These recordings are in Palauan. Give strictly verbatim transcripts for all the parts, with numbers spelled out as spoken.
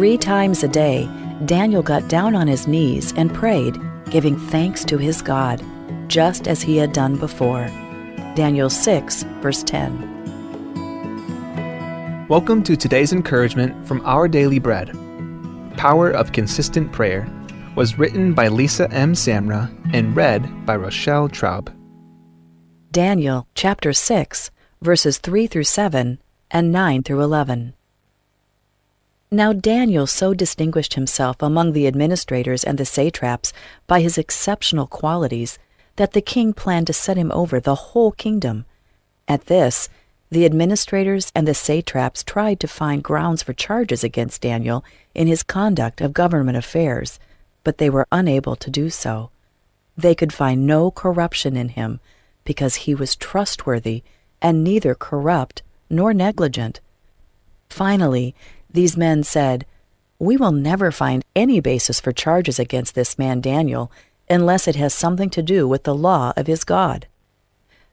Three times a day, Daniel got down on his knees and prayed, giving thanks to his God, just as he had done before. Daniel six, verse ten. Welcome to today's encouragement from Our Daily Bread. Power of Consistent Prayer was written by Lisa M. Samra and read by Rochelle Traub. Daniel chapter six, verses three through seven and nine through eleven. Now Daniel so distinguished himself among the administrators and the satraps by his exceptional qualities that the king planned to set him over the whole kingdom. At this, the administrators and the satraps tried to find grounds for charges against Daniel in his conduct of government affairs, but they were unable to do so. They could find no corruption in him, because he was trustworthy and neither corrupt nor negligent. Finally, these men said, "We will never find any basis for charges against this man Daniel unless it has something to do with the law of his God."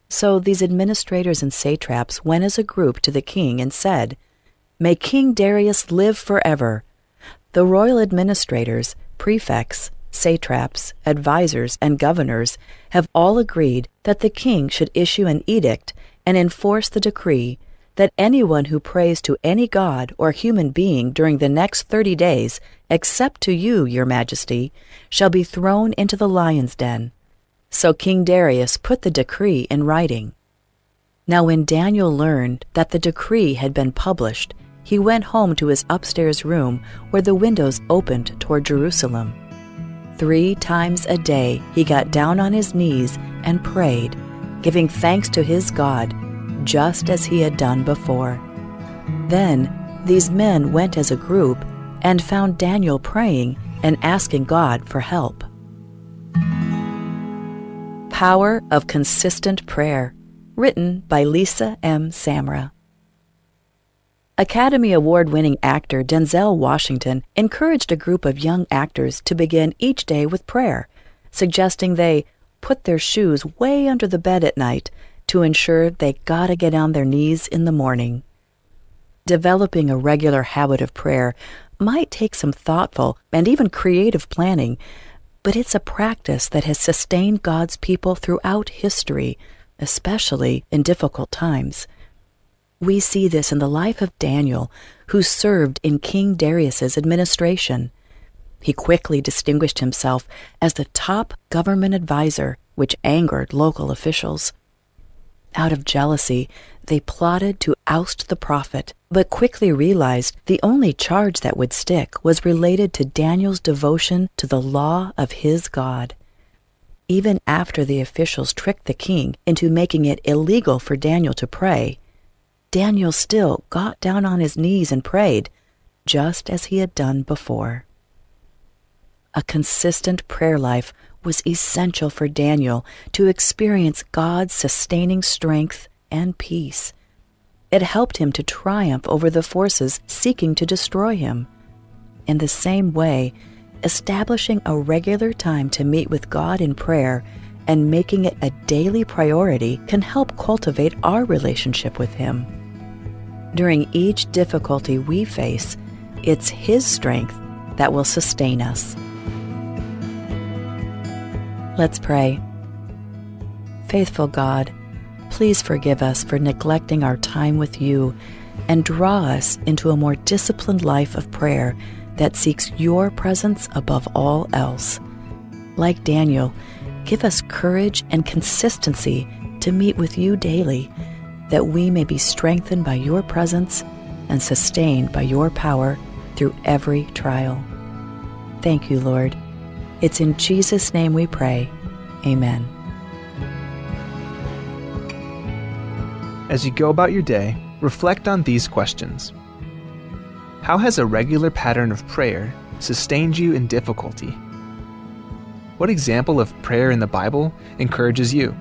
So these administrators and satraps went as a group to the king and said, "May King Darius live forever." The royal administrators, prefects, satraps, advisors, and governors have all agreed that the king should issue an edict and enforce the decree that anyone who prays to any god or human being during the next thirty days, except to you, your majesty, shall be thrown into the lion's den. So King Darius put the decree in writing. Now when Daniel learned that the decree had been published, he went home to his upstairs room where the windows opened toward Jerusalem. Three times a day he got down on his knees and prayed, giving thanks to his God, just as he had done before. Then these men went as a group and found Daniel praying and asking God for help. Power of Consistent Prayer, written by Lisa M. Samra. Academy Award-winning actor Denzel Washington encouraged a group of young actors to begin each day with prayer, suggesting they put their shoes way under the bed at night to ensure they gotta get on their knees in the morning. Developing a regular habit of prayer might take some thoughtful and even creative planning, but it's a practice that has sustained God's people throughout history, especially in difficult times. We see this in the life of Daniel, who served in King Darius's administration. He quickly distinguished himself as the top government advisor, which angered local officials. Out of jealousy, they plotted to oust the prophet, but quickly realized the only charge that would stick was related to Daniel's devotion to the law of his God. Even after the officials tricked the king into making it illegal for Daniel to pray, Daniel still got down on his knees and prayed, just as he had done before. A consistent prayer life was essential for Daniel to experience God's sustaining strength and peace. It helped him to triumph over the forces seeking to destroy him. In the same way, establishing a regular time to meet with God in prayer and making it a daily priority can help cultivate our relationship with Him. During each difficulty we face, it's His strength that will sustain us. Let's pray. Faithful God, please forgive us for neglecting our time with you and draw us into a more disciplined life of prayer that seeks your presence above all else. Like Daniel, give us courage and consistency to meet with you daily, that we may be strengthened by your presence and sustained by your power through every trial. Thank you, Lord. It's in Jesus' name we pray. Amen. As you go about your day, reflect on these questions. How has a regular pattern of prayer sustained you in difficulty? What example of prayer in the Bible encourages you?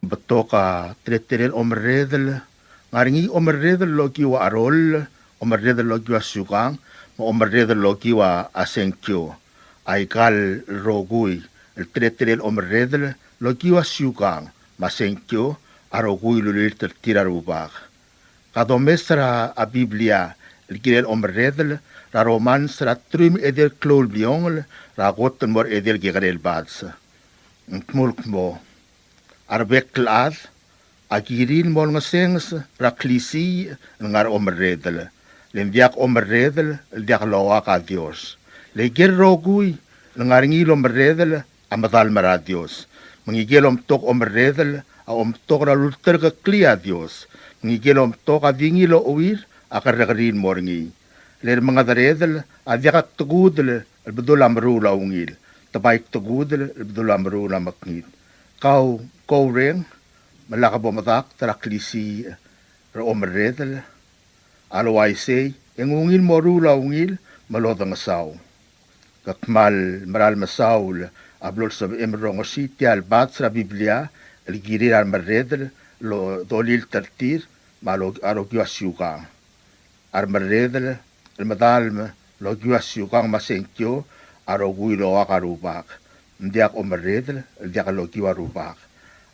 Betok a teletelel omerredel, ng ngar er ngii omerredel el okiu a cheroll, omerredel el okiu a siukang, me a omerredel el okiu a sengkio. Aika el rokui el teletelel omerredel el okiu a siukang me a sengkio a rokui el ulilt er tir a Rubak. Ka domes er a Biblia el kirel omerredel er a Romans er a teruich me a edei el klou el bliongel er a kot el mo er a edei el kekerei el bades. Ng dmu el kmo, a rebek el chad a kirir el mo olengesenges er a klisiich el ngar er a omerredel, le ng diak omerredel el diak loak a Dios. Le ikel rokui el ngar er ngii el omerredel a medal me er a Dios. Me ngikel omtok omerredel a omtok er a lulterekeklii a Dios. Me ngikel omtok a di ngii el ochuir a kerrekeriil el mo er ngii. Le remengederedel a diak tekudel el bedul a meruul a ungil. Te bai tekudel el bedul a meruul a mekngit. Kau, kau reng, me lak bo medakt er a klisiich er a omerredel. A le uaisei, e ng ungil moruul a ungil me lodengesau. Ke kmal mera el mesaul a blo lsebechem el rongesii tia el bades er a Biblia el kirir a remerredel el dolilt er tir me a lo, a rokiu a siukang. A remerredel el medal me lokiu a siukang me a sengkio a rokui el oak a Rubak. Ng diak omerredel el diak lokiu a Rubak.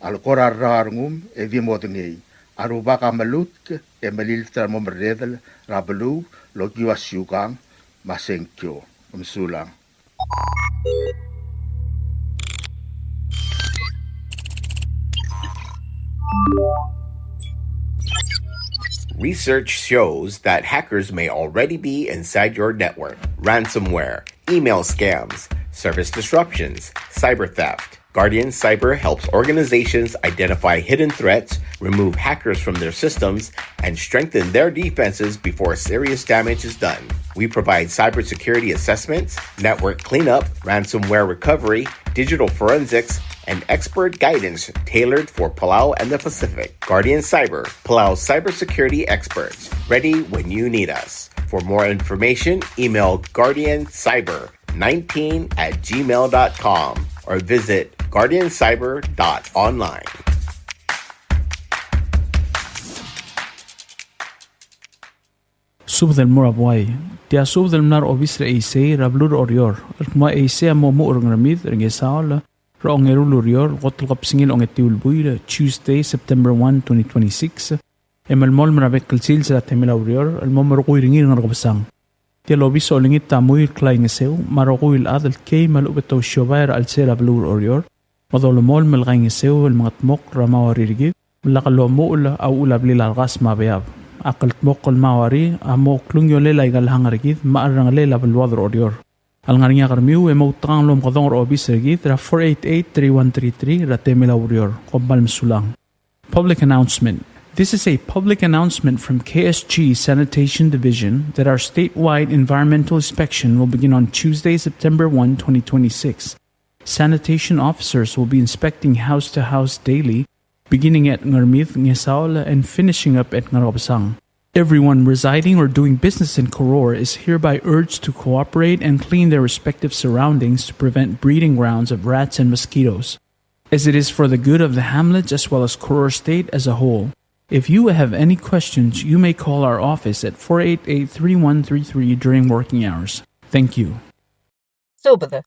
A le kora rrau a rengum e di modengei. A Rubak a melutk e melilt er a remomerredel er a beluu el okiu a siukang me a sengkio. Mesulang. Research shows that hackers may already be inside your network. Ransomware, email scams, service disruptions, cyber theft. Guardian Cyber helps organizations identify hidden threats, remove hackers from their systems, and strengthen their defenses before serious damage is done. We provide cybersecurity assessments, network cleanup, ransomware recovery, digital forensics, and expert guidance tailored for Palau and the Pacific. Guardian Cyber, Palau's cybersecurity experts, ready when you need us. For more information, email guardian cyber nineteen at gmail dot com or visit guardian cyber dot online. Subed el mo er a buai. Tia subed el mla er a obis er a Eisei er a beluu er a Oreor el kmo a Eisei a mo omuchel er a Ngermid er a Ngesaol er a ongeru el ureor el kot el kebesengil a ongetiu el buil, Tuesday, September one, twenty twenty-six, e melemolem er a bek el sils er a temel a ureor el mo merekui er ngii er a Ngerkebesang. Tia el obis a olengit a Muir Klaingeseu me a rokui el chad el kiei me a lechub e te ousiobai er a chelsel a beluu er a Oreor me dolemolem el kaingeseu el mengedmokl er a mauari er kid me lak lomuchel a uchul a blil a rekas me a beab. A kldmokl el mauari a mo klungiolel aika el hang er kid me a cherrengelel a beluad er a Oreor. A lengar er ngii a kermiu e moutekangel el omekedong er a obis er kid er a four eight eight three one three three er a temel a ureor. Kom kmal mesulang. Public announcement. This is a public announcement from K S G Sanitation Division that our statewide environmental inspection will begin on Tuesday, September one, twenty twenty-six. Sanitation officers will be inspecting house to house daily, beginning at Ngermid, Ngesaol, and finishing up at Ngerkebesang. Everyone residing or doing business in Koror is hereby urged to cooperate and clean their respective surroundings to prevent breeding grounds of rats and mosquitoes, as it is for the good of the hamlets as well as Koror State as a whole. If you have any questions, you may call our office at four eight eight three one three three during working hours. Thank you. Subed.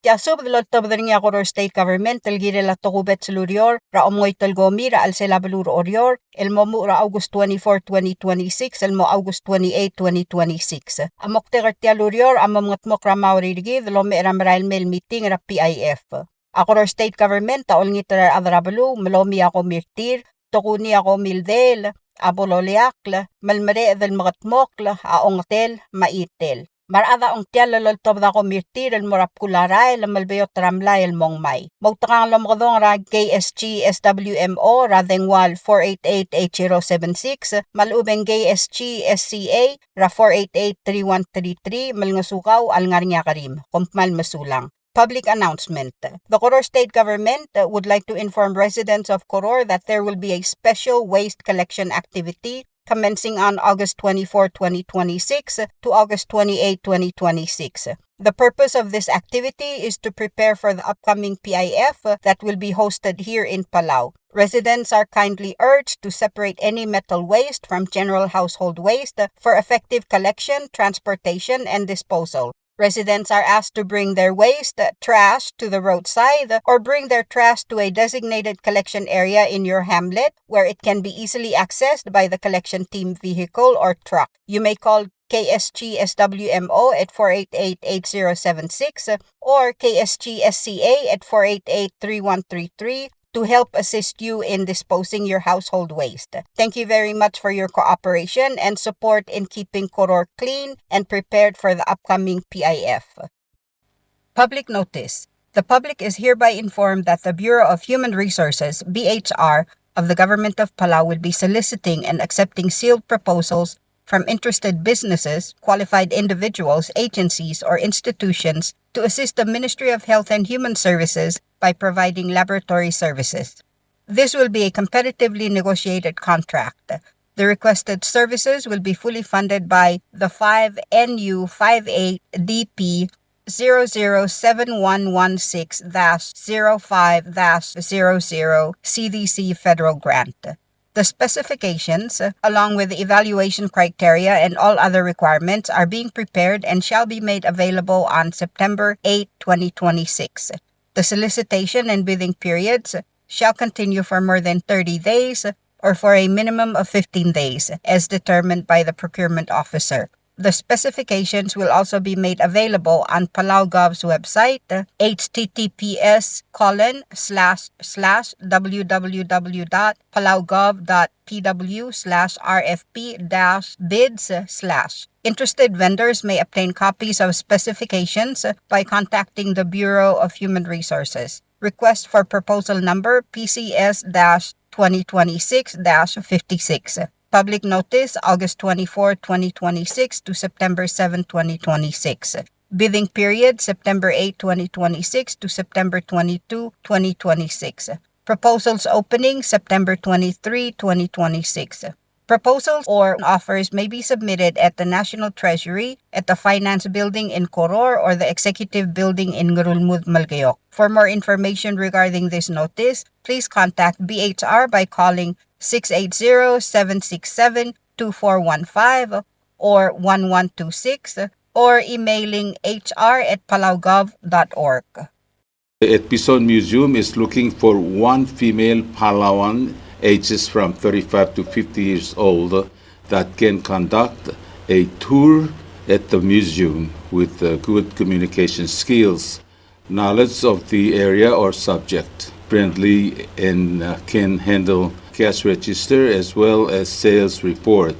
Tia subed el oltobed er ngii a Koror State Government el kirel a tokubets el ureor er a omengoit el komi er a chelsel a beluu er a Oreor el mo omuchel er a August twenty-four, twenty twenty-six el mo August twenty-eight, twenty twenty-six. A moktek er tia el ureor a mo mengedmokl er a mauari er kid el omecher a merael mei el meeting er a P I F. A Koror State Government a olengit er a rechad er a beluu me lomii a komi er tir, tokuni a komi el deel, a bo loleakl, me lemereched el mekedmokl a ongetel me a chitel. Me a rechad a ongtiall el oltobed a komi er tir el mo er a bkul a rael me lebeot er a mlai el mo ngmai. Moutekangel el omekedong er a K S G S W M O er a dengua el four eight eight eight zero seven six, me a lechub e ng K S G S C A er a four eight eight three one three three, me lengesukau a lengar er ngii a kerim. Kom kmal mesulang. Public announcement. The Koror State Government, uh, would like to inform residents of Koror that there will be a special waste collection activity commencing on August twenty-fourth, twenty twenty-six to August twenty-eighth, twenty twenty-six. The purpose of this activity is to prepare for the upcoming P I F, uh, that will be hosted here in Palau. Residents are kindly urged to separate any metal waste from general household waste, uh, for effective collection, transportation, and disposal. Residents are asked to bring their waste, trash, to the roadside or bring their trash to a designated collection area in your hamlet where it can be easily accessed by the collection team vehicle or truck. You may call K S G S W M O at four eight eight, eight zero seven six or K S G S C A at four eight eight, three one three three to help assist you in disposing your household waste. Thank you very much for your cooperation and support in keeping Koror clean and prepared for the upcoming P I F. Public notice. The public is hereby informed that the Bureau of Human Resources, B H R, of the Government of Palau will be soliciting and accepting sealed proposals from interested businesses, qualified individuals, agencies, or institutions to assist the Ministry of Health and Human Services by providing laboratory services. This will be a competitively negotiated contract. The requested services will be fully funded by the five N U five eight D P zero zero seven one one six dash zero five dash zero zero C D C federal grant. The specifications, along with the evaluation criteria and all other requirements, are being prepared and shall be made available on September eighth, twenty twenty-six. The solicitation and bidding periods shall continue for more than thirty days or for a minimum of fifteen days, as determined by the procurement officer. The specifications will also be made available on PalauGov's website, H T T P S colon slash slash W W W dot palaugov dot P W slash R F P dash bids slash. Interested vendors may obtain copies of specifications by contacting the Bureau of Human Resources. Request for proposal number P C S dash twenty twenty-six dash fifty-six. Public notice, August twenty-fourth, twenty twenty-six to September seventh, twenty twenty-six. Bidding period, September eighth, twenty twenty-six to September twenty-two, twenty twenty-six. Proposals opening, September twenty-three, twenty twenty-six. Proposals or offers may be submitted at the National Treasury, at the Finance Building in Koror, or the Executive Building in Ngerulmud, Melekeok. For more information regarding this notice, please contact B H R by calling six eight zero, seven six seven, two four one five or one one two six, or emailing H R at palaugov dot org. The Etpison Museum is looking for one female Palauan ages from thirty-five to fifty years old that can conduct a tour at the museum with, uh, good communication skills, knowledge of the area or subject, friendly, and, uh, can handle cash register as well as sales report.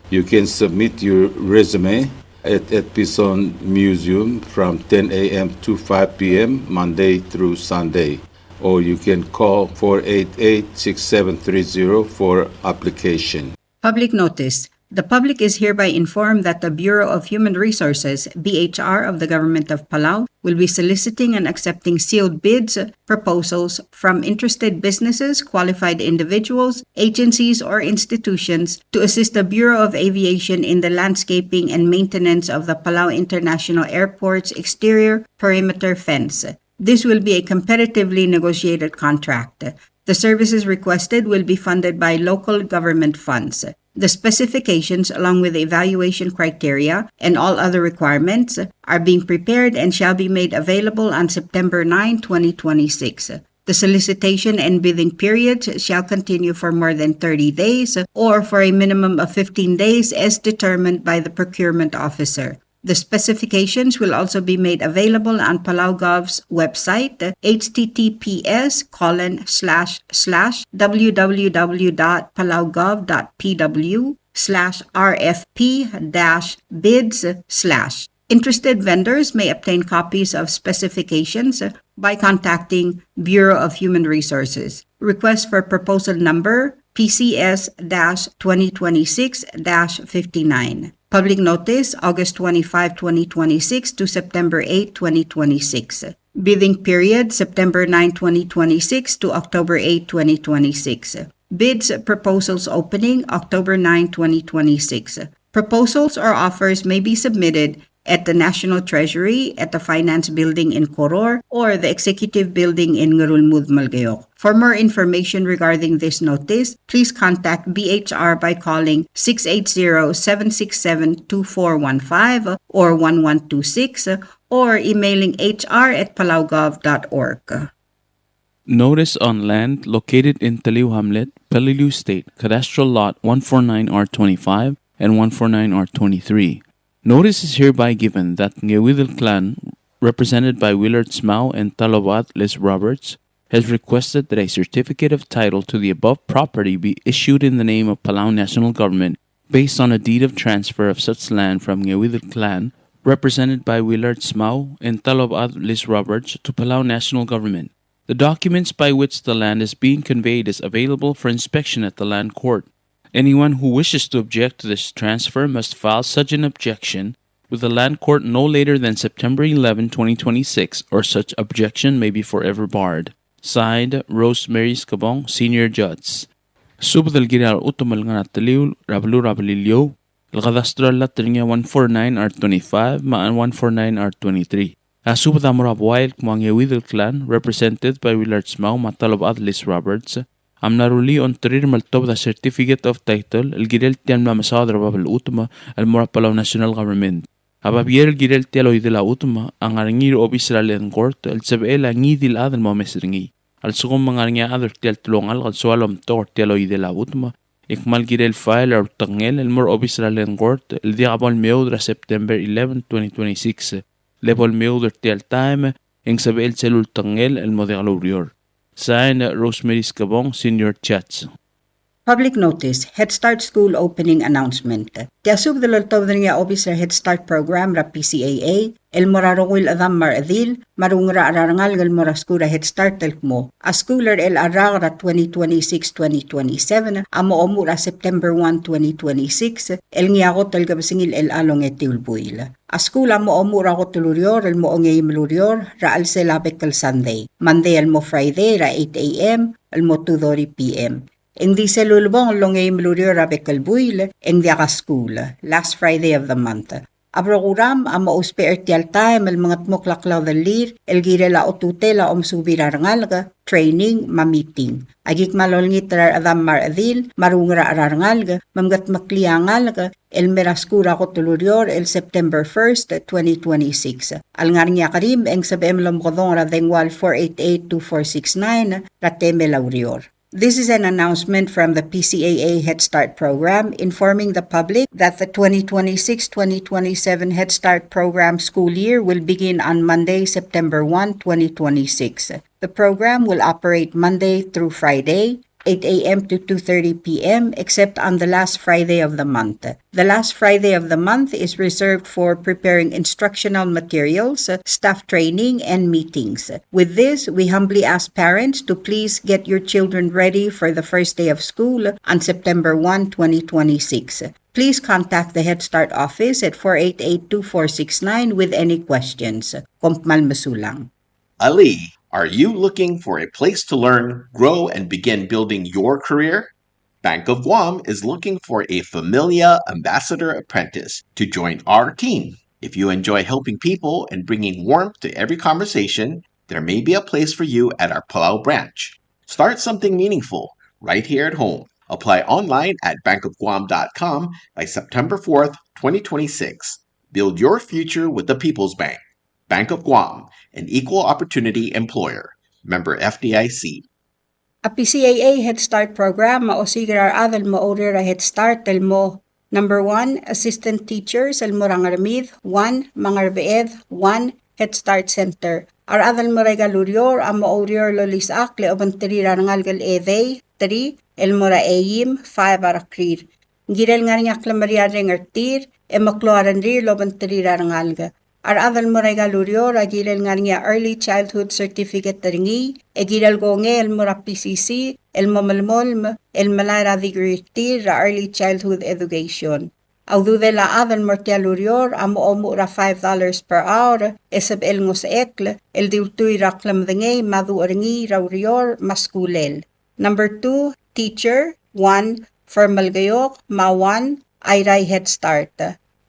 You can submit your resume at, at Etpison Museum from ten A M to five P M, Monday through Sunday, or you can call four eight eight, six seven three zero for application. Public notice. The public is hereby informed that the Bureau of Human Resources, B H R, of the Government of Palau will be soliciting and accepting sealed bids, proposals from interested businesses, qualified individuals, agencies, or institutions to assist the Bureau of Aviation in the landscaping and maintenance of the Palau International Airport's exterior perimeter fence. This will be a competitively negotiated contract. The services requested will be funded by local government funds. The specifications, along with the evaluation criteria and all other requirements, are being prepared and shall be made available on September ninth, twenty twenty-six. The solicitation and bidding periods shall continue for more than thirty days or for a minimum of fifteen days as determined by the procurement officer. The specifications will also be made available on PalauGov's website, H T T P S colon slash slash W W W dot palaugov dot P W slash R F P dash bids slash. Interested vendors may obtain copies of specifications by contacting Bureau of Human Resources. Request for proposal number P C S dash twenty twenty-six dash fifty-nine. Public notice, August twenty-five, twenty twenty-six to September eighth, twenty twenty-six. Bidding period, September ninth, twenty twenty-six to October eighth, twenty twenty-six. Bids, proposals opening, October ninth, twenty twenty-six. Proposals or offers may be submitted at the National Treasury, at the Finance Building in Koror, or the Executive Building in Ngerulmud, Melekeok. For more information regarding this notice, please contact B H R by calling six eight zero, seven six seven, two four one five or one one two six, or emailing H R at palaugov dot org. Notice on land located in Teliu Hamlet, Peleliu State, Cadastral Lot one four nine R twenty-five and one four nine R twenty-three. Notice is hereby given that Ngeuidel Clan, represented by Willard Smau and Talobad Les Roberts, has requested that a certificate of title to the above property be issued in the name of Palau National Government based on a deed of transfer of such land from Ngeuidel Clan, represented by Willard Smau and Talobad Les Roberts, to Palau National Government. The documents by which the land is being conveyed is available for inspection at the Land Court. Anyone who wishes to object to this transfer must file such an objection with the Land Court no later than September eleven, twenty twenty-six, or such objection may be forever barred. Signed, Rosemary Skebong, Senior Judge. Subed el kirel a chutem el ngar er a Teliu, er a beluu er a Beliliou, el cadastral lot er ngii a one four nine R twenty-five me a one four nine R twenty-three. A subed a mo er a buai el kmo a Ngeuidel Clan, represented by Willard Smau me a Talobad Les Roberts, a mla rullii a ongtir me ltobed a certificate of title el kirel tia el mla mesaod er a bab el chutem el mo er a Palau National Government. A babier el kirel tia el oidel a chutem a ngar er ngii er a obis er a Land Court el sebechel a ngii di el chad el mo omes er ngii. A lsekum e ng ngar er ngii a chad er tia el telungalek el soal omtok er tia el oidel a chutem, e kmal kirel file er a ultekngel el mo er a obis er a Land Court el diak bo lemeoud er a September eleven, twenty twenty-six. Le bo lemeoud er tia el taem e ng sebechel sel ultekngel el mo diak loureor. Sign, Rosemary Skebong, Senior Judge. Public notice, Head Start School opening announcement. Tia subed el oltobed er ngii a obis er a Head Start program er a P C A A el mo er a rokui el chedam me a rechedil me a rengrir a rengalek el mo er a skuul er a Head Start el kmo a skuul er chelecha el rak er a twenty twenty-six twenty twenty-seven a mo omuchel er a September one, twenty twenty-six, el ngii a kot el kebesengil er chelecha el ongetiu el buil. A skuul a mo omuchel er a kot el ureor el mo ongeim el ureor er a chelsel a bek el Sunday, Monday el mo Friday er a eight A M el mo two thirty P M. E ng di sel ulebongel el ongeim el ureor er a bek el buil e ng diak a skuul, last Friday of the month. A program a mo ousbech er tia el taem el mengetmokl a klaudelir el kirel a otutel a omesubir a rengalek, training me a meeting. Aki kmal olengit er a rechedam me a rechedil me a rengrir a rengalek me mkedmeklii a ngalek el mei er a skuul er a kot el ureor el September first, twenty twenty-six. A lengar er ngii a kerim e ng sebechem el omekedong er a dengua el four eight eight two four six nine er a temel a ureor. This is an announcement from the P C A A Head Start program informing the public that the twenty twenty-six twenty twenty-seven Head Start program school year will begin on Monday, September one, twenty twenty-six. The program will operate Monday through Friday, eight A M to two thirty P M, except on the last Friday of the month. The last Friday of the month is reserved for preparing instructional materials, staff training, and meetings. With this, we humbly ask parents to please get your children ready for the first day of school on September one, twenty twenty-six. Please contact the Head Start office at four eight eight two four six nine with any questions. Kom kmal mesulang. Ali, are you looking for a place to learn, grow, and begin building your career? Bank of Guam is looking for a Familia Ambassador Apprentice to join our team. If you enjoy helping people and bringing warmth to every conversation, there may be a place for you at our Palau branch. Start something meaningful right here at home. Apply online at bank of guam dot com by September fourth, twenty twenty-six. Build your future with the People's Bank. Bank of Guam, an equal opportunity employer. Member F D I C. A P C A A Head Start program a osiik er a rechad el mo oureor er a Head Start el mo: number one, assistant teachers el mo er a Ngermid; one, me a Ngerbeched; one, Head Start Center. A rechad el mo er aika el ureor a mo oureor el olisechakl e obengterir a rengalek el edei, three, el mo er a eim, five, a rekrir. Ng kirel ngar er ngii a klemeriarreng er tir e meklou a rengrir el obengterir a rengalek. A rechad el mo er aika el ureor a kirel ngar er ngii a Early Childhood Certificate er ngii e kirel kongei el mo er a P C C el mo melemolem el melai er a degree er tir er a Early Childhood Education. A ududel a chad el mo er tia el ureor a mo omuchel er a five dollars per hour e sebechel ngosechekl el di ultuil er a klemedengei me a duch er ngii er a ureor me a skulel. Number two, teacher, one, for Melekeok, me a one, Airai Head Start.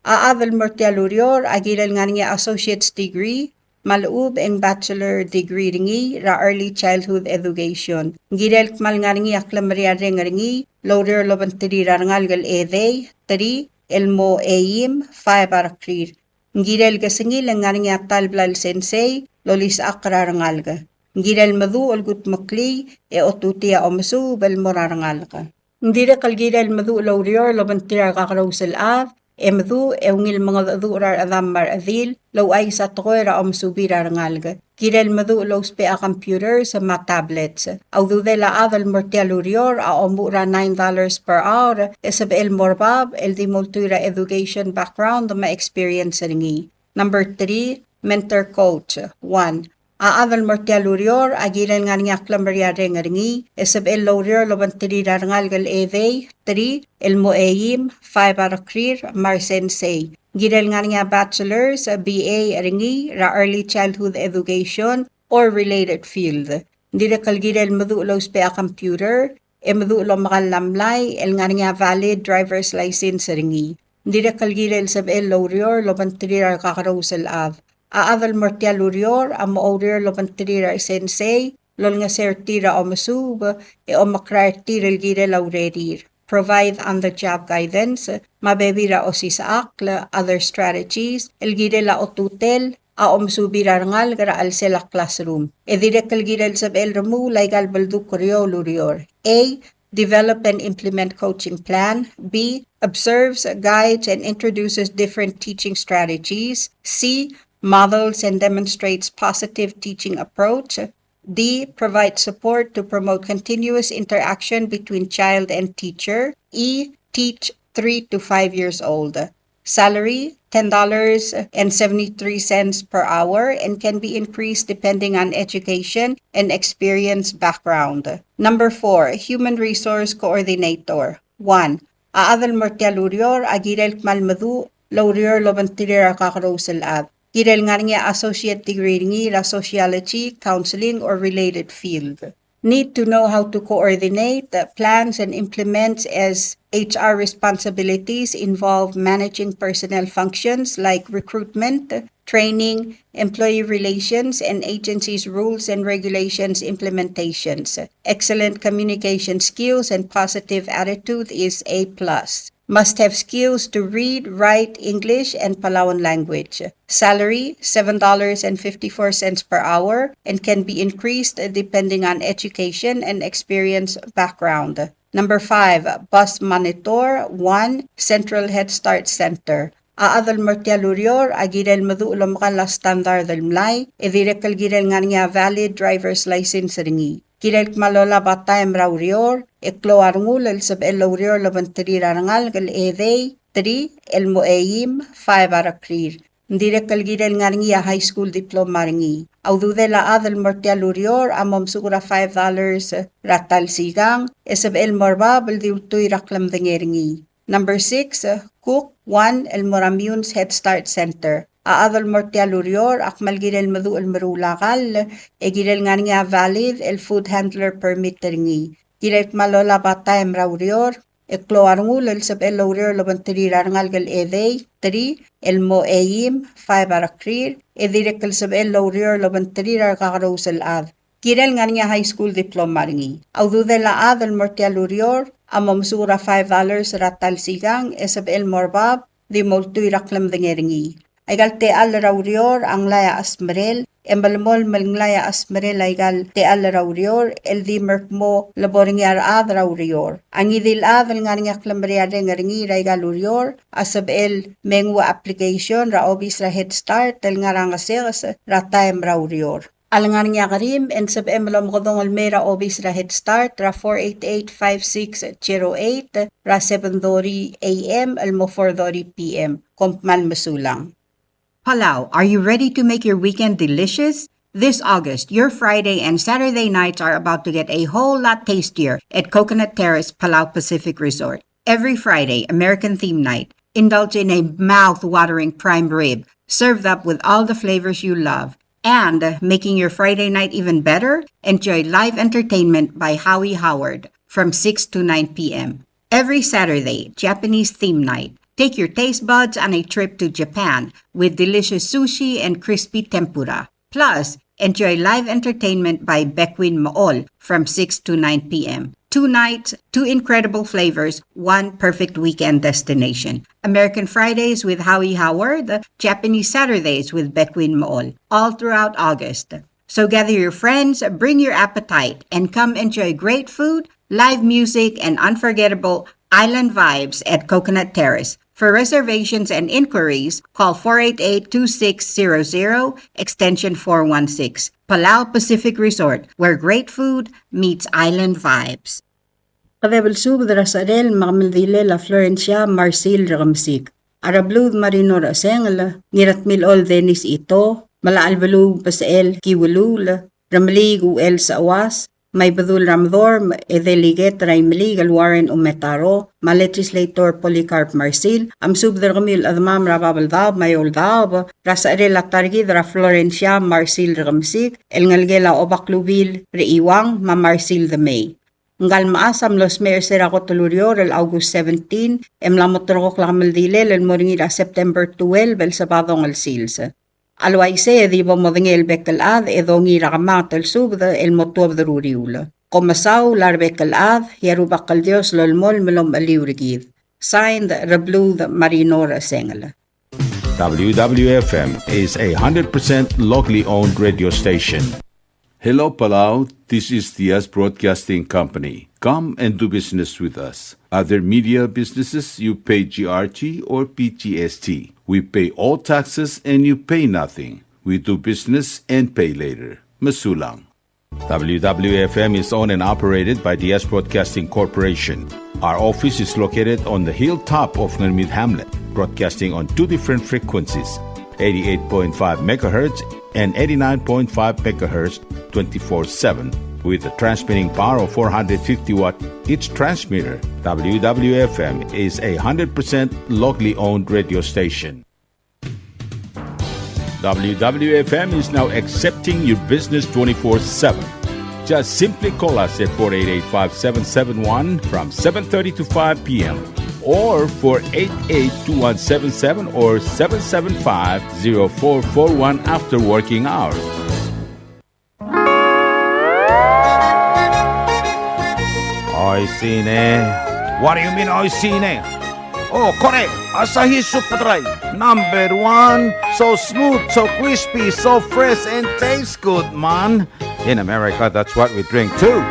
A chad el mo er tia el ureor a kirel ngar er ngii a associate's degree me a lechub e ng bachelor degree er ngii er a early childhood education. Ng kirel kmal ngar er ngii a klemeriarreng er ngii el oureor el obengterir a rengalek el edei, three, el mo eim, five, a rekrir. Ng kirel kesengil e ng ngar er ngii a ta el bla el sensei el olisechakl er a rengalek. Ng kirel meduch el kudmeklii e otutii a omesuub el mo er a rengalek. Ng dirrek el kirel meduch el oureor el obengterir a rekakerous el chad, e meduch e ungil mengedecheduch er a rechedam me a rechedil el ouchais a tekoi er a omesubir a rengalek. Kirel meduch el ousbech a computers me a tablets. A ududel a chad el mo er tia el ureor a omuchel er a nine dollars per hour, e sebechel el mo er bab el di mo ultuil er a education background me a experience er ngii. Number three, mentor coach. One, a chad el mo er tia el ureor a kirel ngar er ngii a klemeriarreng er ngii, e sebechel el oureor el obengterir a rengalek el edei, three, el mo eim, five, a rekrir, me a resensei. Ng kirel ngar er ngii a bachelor's, a B A er ngii er a early childhood education or related field. Ng dirrek el kirel meduch el ousbech a computer, e meduch el omekall a mlai el ngar er ngii a valid driver's license er ngii. Ng dirrek el kirel sebechel el oureor el obengterir a rekakerous el chad. A chad el mo er tia el ureor a mo oureor el obengterir a resensei el olengeseu er tir a omesuub e omekrael er tir el kirel a urerir. Provide on-the-job guidance me a bebil er a osisechakl, other strategies, el kirel a otutel a omesubir a rengalek er a chelsel a classroom. E dirrek el kirel sebechel el remuul aika el beldukl er eou el ureor. A, develop and implement coaching plan. B, observes, guides, and introduces different teaching strategies. C, models and demonstrates positive teaching approach. D, provide support to promote continuous interaction between child and teacher. E, teach three to five years old. Salary, ten dollars and seventy-three cents per hour and can be increased depending on education and experience background. Number four, human resource coordinator. One, a chad el mo er tia el ureor a kirel kmal meduch el oureor el obengterir a rekakerous el chad. Kirel ngar er ngii a associate degree er ngii er a sociology, counseling, or related field. Need to know how to coordinate the plans and implements as H R responsibilities involve managing personnel functions like recruitment, training, employee relations, and agencies' rules and regulations implementations. Excellent communication skills and positive attitude is a plus. Must have skills to read, write English, and Palauan language. Salary, seven dollars and fifty-four cents per hour, and can be increased depending on education and experience background. Number five, bus monitor, one, Central Head Start Center. A chad el mo er tia el ureor a kirel meduch el omekall a standard el mlai, e dirrek el kirel ngar er ngii a valid driver's license er ngii. Kirel kmal olab a taem er a ureor, e klou a rengul el sebechel el oureor el obengterir a rengalek el edei, three, el mo eim, five, a rekrir. Ng dirrek el kirel ngar er ngii a high school diploma er ngii. A ududel a chad el mo er tia el ureor a mo mesuk er a five dollars er a ta el sikang, e sebechel el mo er bab el di ultuil er a klemedengei er ngii. Number six, cook, one, el mo er a Meyuns Head Start Center. A chad el mo er tia el ureor a kmal kirel meduch el meruul a kall, e kirel ngar er ngii a valid el food handler permit er ngii. Kirel kmal olab a taem er a ureor, e klou a rengul el sebechel el oureor el obengterir a rengalek el edei, three, el mo eim, five, a rekrir, e dirrek el sebechel el oureor el obengterir a rekakerous el chad. Kirel ngar er ngii a high school diploma er ngii. A ududel a chad el mo er tia el ureor a mo mesuk er a five dollars er a ta el sikang, e sebechel el mo er bab di mo ultuil er a klemedengei er ngii. Aika el techall er a ureor a nglai a chesmerel, e melemolem el nglai a chesmerel aika el techall er a ureor el di mer kmo lebo er ngii a rechad er a ureor. A ngii di el chad el ngar er ngii a klemeriarreng er ngii er aika el ureor a sebechel me nguu a application er a obis er a Head Start el ngar er a Ngesekes er a taem er a ureor. A lengar er ngii a kerim e ng sebechem el omekedong el mei er a obis er a Head Start er a four eight eight, five six zero eight er a seven thirty A M el mo four thirty P M. Kom kmal mesulang. Palau, are you ready to make your weekend delicious? This August, your Friday and Saturday nights are about to get a whole lot tastier at Coconut Terrace Palau Pacific Resort. Every Friday, American Theme Night. Indulge in a mouth-watering prime rib, served up with all the flavors you love. And, uh, making your Friday night even better, enjoy live entertainment by Howie Howard from six to nine P M. Every Saturday, Japanese Theme Night. Take your taste buds on a trip to Japan with delicious sushi and crispy tempura. Plus, enjoy live entertainment by Beckwin Mool from six to nine p.m. Two nights, two incredible flavors, one perfect weekend destination. American Fridays with Howie Howard, Japanese Saturdays with Beckwin Mool, all throughout August. So gather your friends, bring your appetite, and come enjoy great food, live music, and unforgettable island vibes at Coconut Terrace. For reservations and inquiries, call four eight eight, two six zero zero, extension four one six. Palau Pacific Resort, where great food meets island vibes. Kede belsubed er a secherel me a kemeldilel a Florencia Marsil Rekemesik. A Rebluud Marino Resengel, Ngiratmilol Dennis Ito, Melachelbeluu Besechel Kiwelul, Remeliik Uchel Sechuas, me a Ibedul er a Medorm, e delegate er a Imeliik el Warren Umetaro, me a legislator Polycarp Marsil, a mesubed er kemiu el chedemam er a Babeldaob me a Eouldaob er a secherel a ta er kid er a Florencia Marsil Rekemesik, el ngelekel a Obaklubil Rechiuang me a Marsil Demei. Ngka el mechas a mlo smecher er se er a kot el ureor el August seventeen, e mla mo terrekokl a kemeldilel el mo er ngii er a September twelve el Sebadong el sils. A le uaisei e di bo modengei el bek el chad e dongiil er a kemanget el subed el mo tuobed er uriul. Kom mesaul a rebek el chad, e a Rubak el Dios a lolemolem el omecheliu er kid. Signed, Rebluud Marino Resengel. W W F M is a hundred percent locally owned radio station. Hello, Palau. This is Diaz Broadcasting Company. Come and do business with us. Other media businesses, you pay G R T or P G S T. We pay all taxes and you pay nothing. We do business and pay later. Mesulang. W W F M is owned and operated by Diaz Broadcasting Corporation. Our office is located on the hilltop of Ngermid Hamlet, broadcasting on two different frequencies, eighty-eight point five megahertz and eighty-nine point five megahertz, twenty-four seven, with a transmitting power of four hundred fifty watt each transmitter. W W F M is a hundred percent locally owned radio station. W W F M is now accepting your business twenty-four seven. Just simply call us at four eight eight, five seven seven one from seven thirty to five p.m., or four eight eight, two one seven seven or seven seven five, zero four four one after working hours. Oishii ne. What do you mean, oishii ne? Oh, kore, Asahi Super Dry, number one. So smooth, so crispy, so fresh, and tastes good, man. In America, that's what we drink too.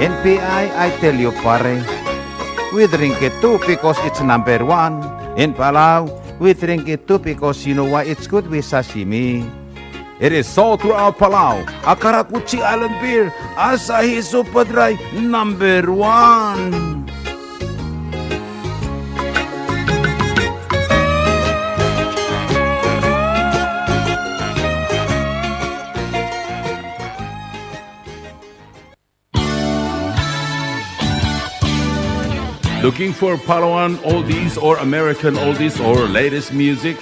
In P I, I tell you, pare, we drink it too because it's number one. In Palau, we drink it too because you know why? It's good with sashimi. It is sold throughout Palau. A karakuchi island beer, Asahi Super Dry, number one. Looking for Palauan oldies or American oldies or latest music?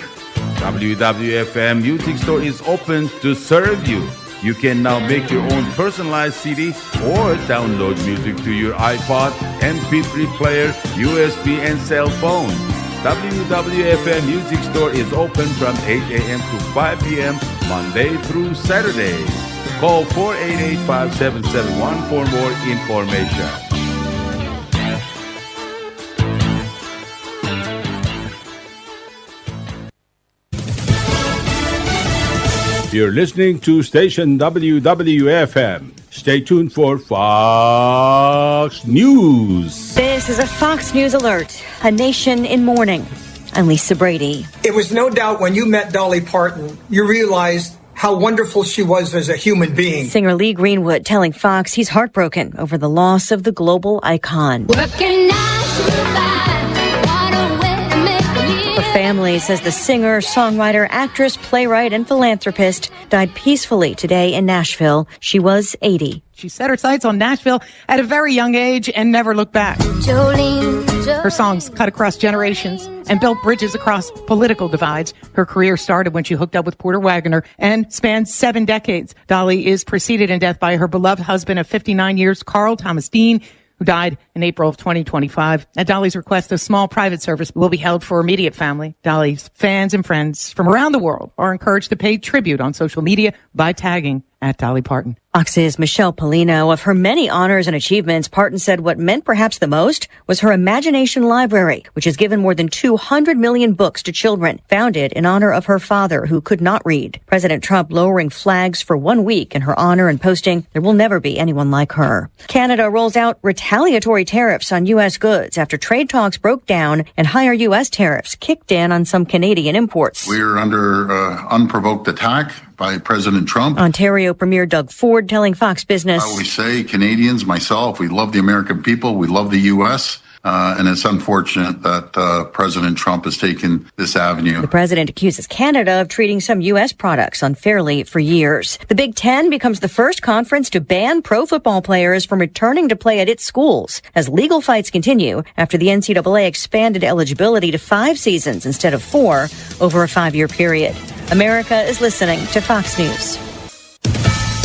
W W F M Music Store is open to serve you. You can now make your own personalized C D or download music to your iPod, M P three player, U S B, and cell phone. W W F M Music Store is open from eight a.m. to five p.m. Monday through Saturday. Call four eight eight, five seven seven one for more information. You're listening to station W W F M. Stay tuned for Fox News. This is a Fox News alert. A nation in mourning. I'm Lisa Brady. It was no doubt when you met Dolly Parton, you realized how wonderful she was as a human being. Singer Lee Greenwood telling Fox he's heartbroken over the loss of the global icon. Working nine to five, what a way to make a living. Her family says the singer, songwriter, actress, playwright, and philanthropist died peacefully today in Nashville. She was eighty. She set her sights on Nashville at a very young age and never looked back. Jolene, Jolene. Her songs cut across generations and built bridges across political divides. Her career started when she hooked up with Porter Wagoner and spanned seven decades. Dolly is preceded in death by her beloved husband of fifty-nine years, Carl Thomas Dean, who died in In April of twenty twenty-five, at Dolly's request, a small private service will be held for immediate family. Dolly's fans and friends from around the world are encouraged to pay tribute on social media by tagging at Dolly Parton. Fox's Michelle Pollino. Of her many honors and achievements, Parton said what meant perhaps the most was her imagination library, which has given more than two hundred million books to children, founded in honor of her father, who could not read. President Trump lowering flags for one week in her honor and posting, "There will never be anyone like her." Canada rolls out retaliatory tariffs on U S goods after trade talks broke down and higher U S tariffs kicked in on some Canadian imports. We're under uh, unprovoked attack by President Trump. Ontario Premier Doug Ford telling Fox Business. I always say, Canadians, myself, we love the American people, we love the U S, uh, and it's unfortunate that uh, President Trump has taken this avenue. The president accuses Canada of treating some U S products unfairly for years. The Big Ten becomes the first conference to ban pro football players from returning to play at its schools as legal fights continue after the N C double A expanded eligibility to five seasons instead of four over a five-year period. America is listening to Fox News.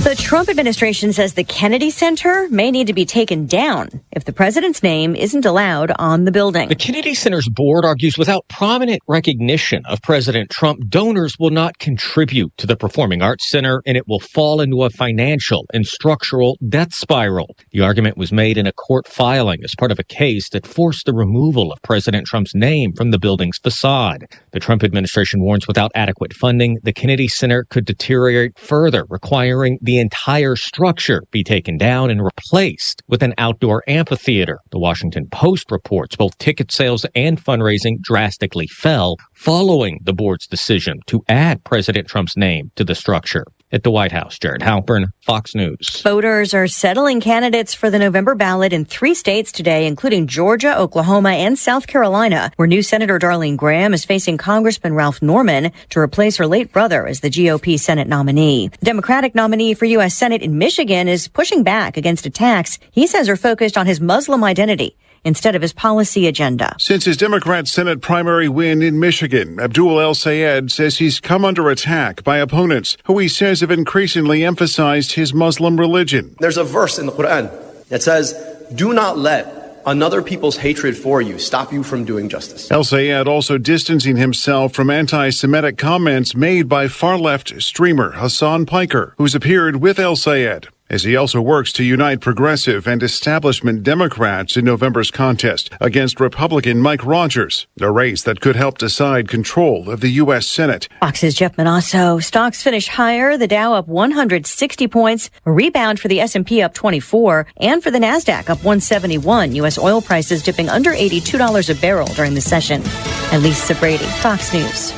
The Trump administration says the Kennedy Center may need to be taken down if the president's name isn't allowed on the building. The Kennedy Center's board argues without prominent recognition of President Trump, donors will not contribute to the Performing Arts Center, and it will fall into a financial and structural death spiral. The argument was made in a court filing as part of a case that forced the removal of President Trump's name from the building's facade. The Trump administration warns without adequate funding, the Kennedy Center could deteriorate further, requiring the entire structure be taken down and replaced with an outdoor amphitheater. The Washington Post reports both ticket sales and fundraising drastically fell following the board's decision to add President Trump's name to the structure. At the White House, Jared Halpern, Fox News. Voters are settling candidates for the November ballot in three states today, including Georgia, Oklahoma, and South Carolina, where new Senator Darlene Graham is facing Congressman Ralph Norman to replace her late brother as the G O P Senate nominee. The Democratic nominee for U S Senate in Michigan is pushing back against attacks he says are focused on his Muslim identity instead of his policy agenda. Since his Democrat Senate primary win in Michigan, Abdul El Sayed says he's come under attack by opponents who he says have increasingly emphasized his Muslim religion. There's a verse in the Quran that says, "Do not let another people's hatred for you stop you from doing justice." El Sayed also distancing himself from anti Semitic comments made by far left streamer Hasan Piker, who's appeared with El Sayed, as he also works to unite progressive and establishment Democrats in November's contest against Republican Mike Rogers, a race that could help decide control of the U S Senate. Fox's Jeff Monosso. Stocks finish higher, the Dow up one hundred sixty points, a rebound for the S and P up twenty-four, and for the Nasdaq up one seventy-one. U S oil prices dipping under eighty-two dollars a barrel during the session. I'm Lisa Brady, Fox News.